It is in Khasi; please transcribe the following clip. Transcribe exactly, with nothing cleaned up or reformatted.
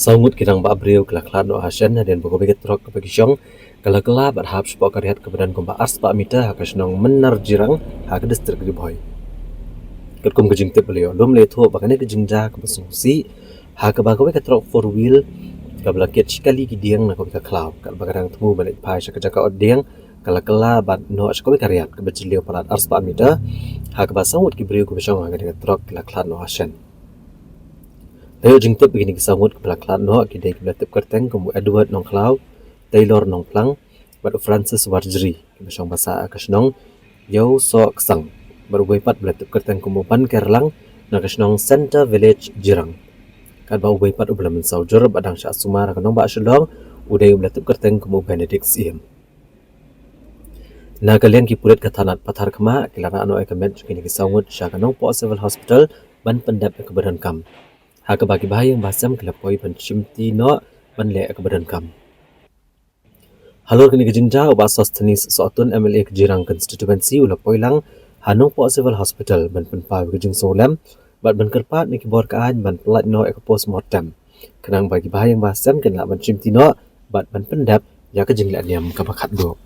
Saw ngut ki rangbah briew ki la khlad noh ha shen hadien ba kawei ka trok kaba ki shong ka la kylla bad hap shapoh ka riat kaba don kumba arspah meter ha ka shnong Mynnar Jirang ha ka district Ri Bhoi. Katkum ka jingtip ba la ïoh lum la ïathuh ba kane ka jingjia kaba sngewsih ha kaba kawei ka trok four wheel kaba la kit shi kali ki dieng na kawei ka khlaw katba ka dang thmu ban leit phai sha ka jaka ot dieng ka la kylla bad noh sha kawei ka riat kaba jylliew palat arspah meter ha kaba saw ngut ki briew kiba shong ha kane ka trok ki la khlad noh ha shen. La ïoh jingtip ba kine ki saw ngut kiba la khlad noh ki dei kiba la tip kyrteng kum u Edward Nongkhlaw, Taylor Nongphlang bad u Francis Warjri kiba shong ba sah ha ka shnong Ïewsohksang bad uwei pat ba la tip kyrteng kum u Ban Kerlang na ka shnong Centre Village Jirang. Katba uwei pat uba la mynsaw jur bad dang shah sumar ha ka nongbah Shillong u dei uba la tip kyrteng kum u Benedict Syiem. Na ka liang ki pulit ka thanat Patharkhmah ki la rah noh ïa ka met jong kine ki saw ngut sha ka Nongpoh Civil Hospital ban pyndep ïa kaba donkam, ha kaba ki bahaïing bahasem ki la poi ban shimti noh ban leh ïa kaba donkam. Halor kane ka jingjia u Bah Sosthenes Sohtun, M L A ka Jirang Constituency u la poi lang ha Nongpoh Civil Hospital ban pynpaw ïa ka jingsngewlem bad ban kyrpad na ki bor ka aiñ ban pyllait noh ïa ka post mortem, khnang ba ki bahaïing bahasem kin lah ban shimti noh bad ban pyndep ïa ka jingleh niam kaba khatduh.